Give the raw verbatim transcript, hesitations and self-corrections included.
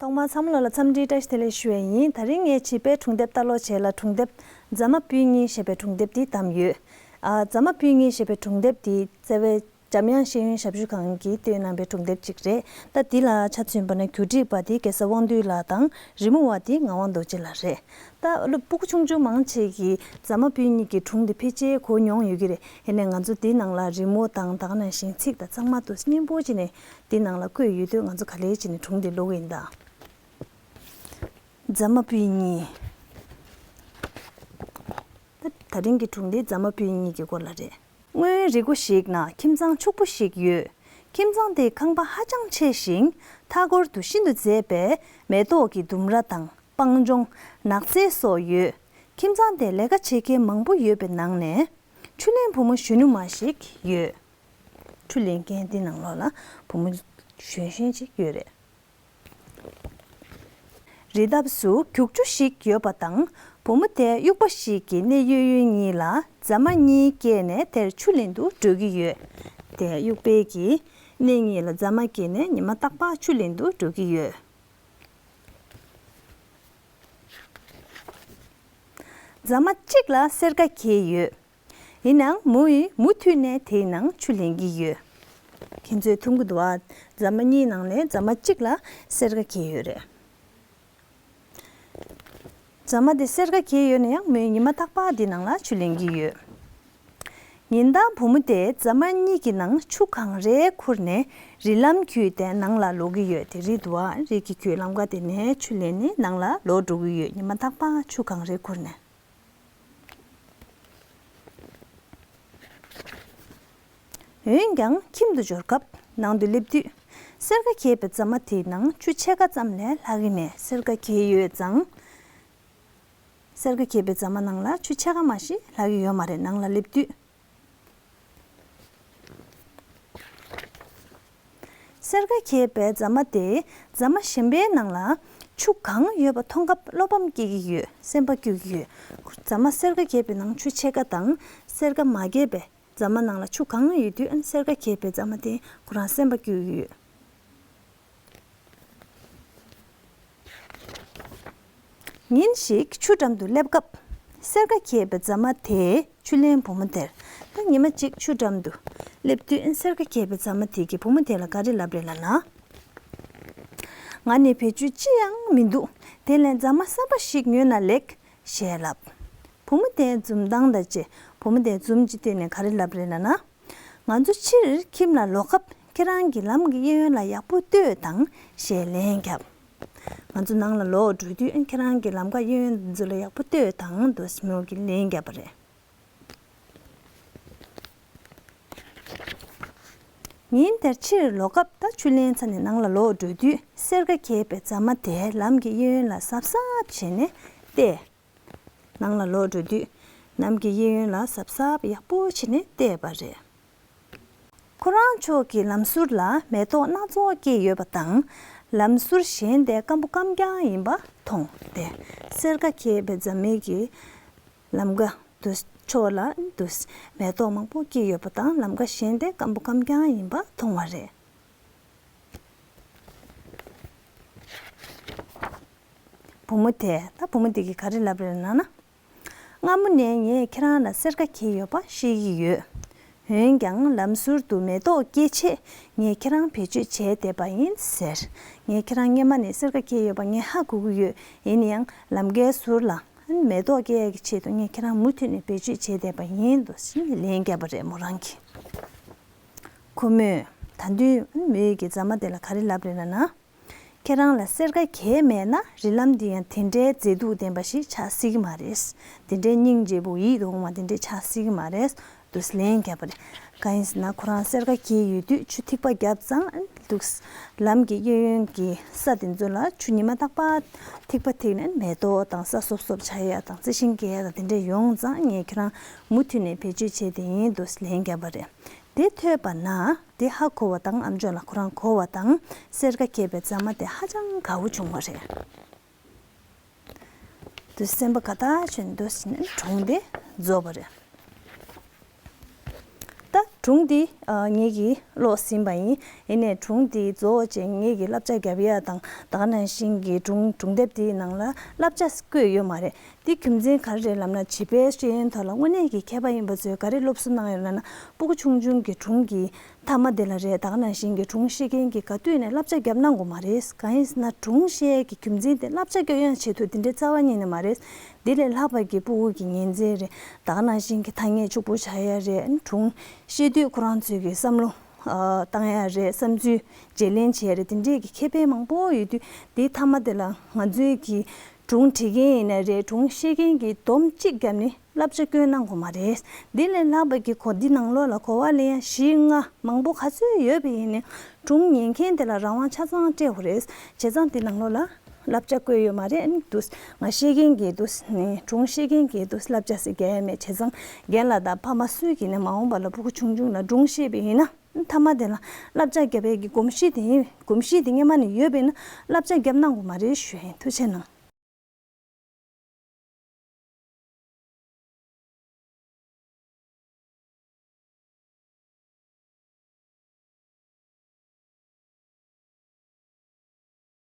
ཐོག་མར་ཚང་མ་ལ་འཚམས་འདྲི་བཀྲ་ཤིས་བདེ་ལེགས་ཞུ་བ་ཡིན། དེ་རིང་ངས་བྱིས་པའི་སྒྲུང་དེབ་ལྟ་ཀློག་བྱེད་ལ། སྒྲུང་དེབ་མཛའ་མ་སྤུན་གཉིས་ཞེས་པའི་སྒྲུང་དེབ་འདི་བདམས་ཡོད། ཨ། མཛའ་མ་སྤུན་གཉིས་ཞེས་པའི་སྒྲུང་དེབ་འདི་རྩ་བའི་འཇམ་དབྱངས་ཤེས་ཡོན་ཞབས་ཞུ་ཁང་གིས་བཏོན་གནང་བའི་སྒྲུང་དེབ་ཅིག་རེད། ད་འདི་ལ་ཆ་མཚོན་པ་ན་རྒྱུ་སྒྲིག་པ་འདི་རྒྱལ་ས་དབང་འདུས་ལགས་དང་། རི་མོ་བ་འདི་ངག་དབང་རྡོ་རྗེ་ལགས་རེད། ད་སློབ་ཕྲུག་ཆུང་ཆུང་མང་ཆེ་གིས་མཛའ་མ་སྤུན་གཉིས་ཀྱི་སྒྲུང་འདི་ཕལ་ཆེར་གོ་མྱོང་ཡོད་ཀྱི་རེད། ཡིན་ནའི་ང་ཚོ་འདི་ནང་ལ་རི་མོ་དང་། ད་ག་ནང་བཞིན་ཚིག་དང་ཚང་མ་དུ་སྙན་པོ་བྱས་ནས་འདི་ནང་ལ་བཀོད་ཡོད་དུས། ང་ཚོ་ག་ལེར་བྱས་ནས་སྒྲུང་འདི་ཀློག་གི་ཡིན། ད་མཛའ་མ་སྤུན་གཉིས། ད་ད་རིང་གི་སྒྲུང་འདི་མཛའ་མ་སྤུན་གཉིས་ཀྱི་སྐོར་ལ་རེད། སྔོན་རི་མགོ་ཞིག་ན་ཁྱིམ་ཚང་ཕྱུག་པོ་ཞིག་ཡོད། ཁྱིམ་ཚང་དེའི་ཁང་པ་ཧ་ཅང་ཆེ་ཞིང་། མཐའ་འཁོར་དུ་ཤིན་ཏུ་མཛེས་པའི་མེ་ཏོག་གི་ལྡུམ་ར་དང་། སྤང་ལྗོངས། ནགས་ཚལ་སོགས་ཡོད། ཁྱིམ་ཚང་དེར་ལས་ཀ་བྱེད་མཁན་མང་པོ་ཡོད་པའི་ནང་ནས། ཆུ་ལེན་བུ་མོ་གཞོན་ནུ་མ་ཞིག་ཡོད། ཆུ་ལེན་མཁན་དེ་ནང་ལོགས་ལ་བུ་མོ་གཞོན་གཞོན་ཅིག་ཡོད་རེད། རི་འདབས་སུ་རྒྱུག་ཆུ་ཞིག་ཡོད་པ་དང་། བུ་མོ་དེ་དབྱུག་པ་ཞིག་གིས་སྣེ་གཡོལ་གཡོལ་གཉིས་ལ་མཛའ་མ་གཉིས་བསྐྱལ་ནས་དེར་ཆུ་ལེན་དུ་འགྲོ་གི་ཡོད། དེ་དབྱུག་པས་ཀྱིས་སྣེ་གཉིས་ལ་མཛའ་མ་བསྐྱལ་ནས་ཉི་མ་རྟག་པར་ཆུ་ལེན་དུ་འགྲོ་གི་ཡོད། མཛའ་མ་གཅིག་ལ་སེར་ཁ་གྱེས་ཡོད། ཡིན་ནའང་མོ་ཡིས་མུ་མཐུད་ནས་དེའི་ནང་ཆུ་ལེན་གྱི་ཡོད། ཁྱེད་ཚོས་མཐོང་གི་འདུག་ཨ། མཛའ་མ་གཉིས་ནང་ནས་མཛའ་མ་གཅིག་ལ་སེར་ཁ་གྱེས་ཡོད་རེད། མཛའ་མ་དེ་སེར་ཁ་གྱེས་ཡོད་ན་ཡང་། མོས་ཉི་མ་རྟག་པར་དེའི་ནང་ལ་ཆུ་ལེན་གྱི་ཡོད། ཉིན་ལྟར་བུ་མོ་དེ་མཛའ་མ་གཉིས་ཀྱི་ནང་ཆུ་གང་རེ་ཁུར་ནས་རི་ལམ་བརྒྱུད་དེ་ནང་ལ་ལོག་གི་ཡོད། དེ་རི་འདུག་ཨ། རི་གི་བརྒྱུད་ལམ་ཁ་དེ་ནས་ཆུ་ལེན་ནས་ནང་ལ་ལོག་འགྲོ་གི་ཡོད། ཉི་མ་རྟག་པར་ཆུ་གང་རེ་ཁུར་ནས། འོན་ཀྱང་ཁྱིམ་དུ་འབྱོར་སྐབས་ནང་དུ་སླེབས་དུས། སེར་ཁ་གྱེས་པའི་མཛའ་མ་དེའི་ནང་ཆུ་ཕྱེད་ཀ་ཙམ་ལས་ལྷག་གི་མེད། སེར་ཁ་གྱེས་ཡོད་ཙང་། སེར་ཁ་གྱེས་པའི་མཛའ་མ་ནང་ལ་ཆུ་ཕྱེད་ཀ་མ་ཞིག་ལྷག་གི་ཡོད་མ་རེད། ནང་ལ་སླེབས་དུས། སེར་ཁ་གྱེས་པའི་མཛའ་མ་དེས་མཛའ་མ་གཞན་པའི་ནང་ལ་ཆུ་གང་ཡོད་པ་མཐོང་སྐབས་བློ་ཕམ་སྐྱེ་གི་ཡོད། སེམས་པ་སྐྱོ་གི་ཡོད། མཛའ་མ་སེར་ཁ་གྱེས་པའི་ནང་ཆུ་ཕྱེད་ཀ་དང་། སེར་ཁ་མ་གྱེས་པའི་མཛའ་མ་ནང་ལ་ཆུ་གང་ཡོད་དུས། ཨ་ནི་སེར་ཁ་གྱེས་པའི་མཛའ་མ་དེ་ཁོ་རང་སེམས་པ་སྐྱོ་གི་ཡོད། ཉིན་ཞིག་ཆུ་འགྲམ་དུ་སླེབས་སྐབས། སེར་ཁ་གྱེས་པའི་མཛའ་མ་དེས་ཆུ་ལེན་བུ་མོ་དེར། ད་ཉི་མ་གཅིག་ཆུ་འགྲམ་དུ་སླེབས་དུས། སེར་ཁ་གྱེས་པའི་མཛའ་མ་དེ་གིས་བུ་མོ་དེ་ལ་ག་རེ་ལབ་རེད་ལབ་ན། ང་ནི་བེད་སྤྱོད་ཅི་ཡང་མི་འདུག་དེ་ལས་མཛའ་མ་གསར་པ་ཞིག་ཉོས་ན་ལེགས། ཞེས་ལབ། བུ་མོ་དེའི་འཛུམ་མདངས་དང་བཅས། བུ་མོ་དེའི་འཛུམ་གྱིས་བསྟན་ནས་ག་རེ་ལབ་རེད་ལབ་ན། ང་ཚོ་ཕྱིར་ཁྱིམ་ལ་ལོག་སྐབས་ཁྱེད་རང་གིས་ལམ་གྱི་གཡས་གཡོན་ལ་ཡག་པོ་ལྟོས་དང་ཞེས་ལན་བརྒྱབ། ང་ཚོ་ནང་ལ་ལོག་འགྲོ་དུས་ཁྱེད་རང་གིས་ལམ་ཁ་གཡས་གཡོན་ཚོ་ལ་ཡག་པོ་ལྟོས་དང་དུ་མོ་གིས་ལན་བརྒྱབ་པ་རེད། ཉིན་དེར་ཕྱིར་ལོག་སྐབས། ད་ཆུ་ལེན་ཚར་ནས་ནང་ལ་ལོག་འགྲོ་དུས། སེར་ཁ་གྱེས་པའི་མཛའ་མ་དེས་ལམ་གྱི་གཡས་གཡོན་ལ་གཟབ་གཟབ་བྱས་ནས་བལྟས། ནང་ལ་ལོག་འགྲོ་དུས། ལམ་གྱི་གཡས་གཡོན་ལ་གཟབ་གཟབ་ཡག་པོ་བྱས་ནས་བལྟས་པ་རེད། ཁོ་རང་ཕྱོགས་ཀྱི་ལམ་ཟུར་ལ་མེ་ཏོག་སྣ་ཚོགས་སྐྱེས་ཡོད་པ་དང་། ལམ་ཟུར་གཞན་དེ་སྐམ་པོ་སྐམ་རྐྱང་ཡིན་པ་མཐོང་སྟེ། སེར་ཁ་གྱེས་པའི་མཛའ་མོ་གིས་ལམ་ཁ་དུ་ཕྱོགས་ལ་དུ་མེ་ཏོག་མང་པོ་སྐྱེས་ཡོད་པ་དང་། ལམ་ཁ་གཞན་དེ་སྐམ་པོ་སྐམ་རྐྱང་ཡིན་པ་མཐོང་བ་རེད། བུ་མོ་དེས། ད་བུ་མོ་དེ་གིས་ག་རེ་ལབ་རེད་ལབ་ན། སྔ་མོ་ནས་ངས་ཁྱེད་རང་ལ་སེར་ཁ་གྱེས་ཡོད་པ་ཤེས་ཀྱི་ཡོད། འོན་ཀྱང་ལམ་ཟུར་དུ་མེ་ཏོག་སྐྱེས་ཆེད་ངས་ཁྱེད་རང་བེད་སྤྱོད་བྱས་བསྡད་པ་ཡིན་ཟེར། ངས་ཁྱེད་རང་སྔོན་མ་ནས་སེར་ཁ་གྱེས་ཡོད་པ་ངས་ཧ་གོ་གི་ཡོད། ཡིན་ན་ཡང་ལམ་ཁའི་ཟུར་ལ་མེ་ཏོག་སྐྱེ་ཡག་གི་ཆེད་དུ་ངས་ཁྱེད་རང་མུ་མཐུད་ནས་བེད་སྤྱོད་བྱས་བསྡད་པ་ཡིན་འདུག་ཟེར་ནས་ལན་བརྒྱབ་པ་རེད་མོ་རང་གིས། ཁོ་མོས་ད་དུང་མོ་ཡི་གི་མཛའ་མ་དེ་ལ་ག་རེ་ལབ་རེད་ལབ་ན། ཁྱེད་རང་ལ་སེར་ཁ་གང་ཡང་མེད་ན་རི་ལམ་འདི་ཡང་དེ་འདྲའི་མཛེས་སྡུག་ལྡན་པ་ཞིག་ཆགས་སྲིད་ཀྱི་མ་རེད། དེ་འདྲའི་སྙིང་རྗེ་པོ་ཡིད་དུ་འོང་བ་དེ་འདྲའི་ཆགས་སྲིད་ཀྱི་མ་རེད་འདུག་ལན་བརྒྱབ་པ་རེད། གང་ཡིན་ཟེར་ན་ཁོ་རང་སེར་ཁ་གང་ཡོད་དུས་ཆུ་ཐིགས་པ་བརྒྱབ་ཙང་འདུག་ལམ་གྱི་གཡས་གཡོན་གྱི་ས་དེ་ཚོ་ལ་ཆུ་ཉི་མ་རྟག་པར་ཐིགས་པ་ཐིགས་ནས་མེ་ཏོག་དང་ས་སོབ་སོབ་ཆགས་ཡག་དང་རྩི་ཤིང་སྐྱེ་ཡག་དང་དེ་འདྲ་ཡོང་ཙང་ངས་ཁྱེད་རང་མུ་མཐུད་ནས་བེད་སྤྱོད་བྱས་དེ་ཡིན་འདུག་ལན་བརྒྱབ་པ་རེད། དེ་ཐོས་པ་ན་དེ་ཧ་གོ་བ་དང་ཨ་མཆོག་ལ་ཁོ་རང་གོ་བ་དང་སེར་ཁ་གང་པའི་མཛའ་མ་དེ་ཧ་ཅང་དགའ་བོ་བྱུང་བ་རེད། དུ་སེམས་པ་དགའ་ཐག་ཆོད་འདུག་ཟེར་ནས་སྒྲུང་དེ་རྫོགས་པ་རེད། ད་ སྒྲུང་འདི་ཨ་ངེད་ཀྱིས་ཀློག་ཟིན་པ་ཡིན། ཡིན་ནའི་སྒྲུང་འདི་རྫོགས་རྗེས་ངེད་ཀྱིས་བསླབ་བྱ་རྒྱབ་ཡ་དང་ད་ག་ནང་བཞིན་གྱི་སྒྲུང་སྒྲུང་དེབ་འདིའི་ནང་ལ་བསླབ་བྱ་བཀོད་ཡོད་མ་རེད། འདི་རྒྱུ་མཚན་ག་རེ་རེད་ལབ་ན། བྱིས་པའི་ཤེས་ཡོན་ཐོག་ལ་དངོས་གནས་ཀྱི་མཁས་པ་ཡིན་པ་ཚོས་ག་རེ་སློབ་གསོ་གནང་ཡོད་ལབ་ན། སྤུ་གུ་ཆུང་ཆུང་གི་སྒྲུང་གི་མཐའ་མ་དེ་ལ་རེད། ད་ག་ནང་བཞིན་གྱི་སྒྲུང་ཤེས་མཁན་གྱིས་ག་དུས་ནས་བསླབ་བྱ་རྒྱབ་གནང་དགོས་མ་རེད། གང་ཡིན་ཟེར་ན་སྒྲུང་བཤད་ཀྱི་རྒྱུ་མཚན་དེ་བསླབ་བྱ་སྐྱོན་ཡང་བྱེད་ཐུབ་དེ་འདྲའི་རྩ་བ་ཉིད་ནས་མ་རེད། འདི་ལས་ལྷག་པ་གི་སྤུ་གུ་གི་ཉིན་མཚན་རེད། ད་ག་ནང་བཞིན་གྱི་ཐ་སྙད་ཕྱུག་པོ་བྱ་ཡ་རེད། སྒྲུང་བཤད་དུས་ཁོ་རང་ཚོས་ཀྱི་བསམ་བློ་ཨ་བཏང་ཡ་རེད། བསམ་ཚུལ་བརྗེ་ལེན་བྱེད་ཡ་རེད། དེ་འདྲས་ཀྱི་ཁེ་ཕན་མང་པོ་ཡོད་དུས་དེའི་མཐའ་མ་དེ་ལ་ང་ཚོས་ཀྱི་སྒྲུང་འབྲི་མཁན་ཡིན་ན་རེད། སྒྲུང་བཤད་མཁན་གྱིས་སྡོམ་གཅིག་བརྒྱབ་ནས་བསླབ་བྱ་བཀོད་གནང་དགོས་མ་རེད། འདི་ལས་ལྷག་པ་གི་གོ་འདི་ནང་ལོགས་ལ་གོ་བ་ལེན་ཡ་བཞི་ལྔ་མང་པོ་ག་ཚོད་ཡོད་པ་ཡིན་ནའི་སྒྲུང་ཉན་མཁན་དེ་ལ་རང་དབང་ཆ་ཚང་སྤྲད་དགོས་རེད། བྱས་ཙང་འདི་ནང་ལོགས་ལ་བསླབ་བྱ་བཀོད་ཡོད་མ་རེད། ཨ་ནི་འདུག་ང་བཤད་མཁན་གྱིས་འདུག་ནས་སྒྲུང་བཤད་མཁན་གྱིས་འདུག་བསླབ་བྱ་ཟེར་རྒྱག་ཡ་མེད། བྱས་ཙང་རྒན་ལགས་དང་ཕ་མ་སུས་ཀྱིས་ནས་མ་འོངས་པ་ལ་སྤུ་གུ་ཆུང་ཆུང་ལ་སྒྲུང་བཤད་པ་ཡིན་ན་མཐའ་མ་དེ་ལ་བསླབ་བྱ་རྒྱབ་ཡས་ཀྱི་གོམས་གཤིས་དེ་ཡིན། གོམས་གཤིས་དེ་སྔོན་མ་ནས་ཡོད་པ་ཡིན་ན་བསླབ་བྱ་རྒྱབ་གནང་དགོས་མ་རེད་ཞུ་ཡིན། ཐུགས་རྗེ་གནང་།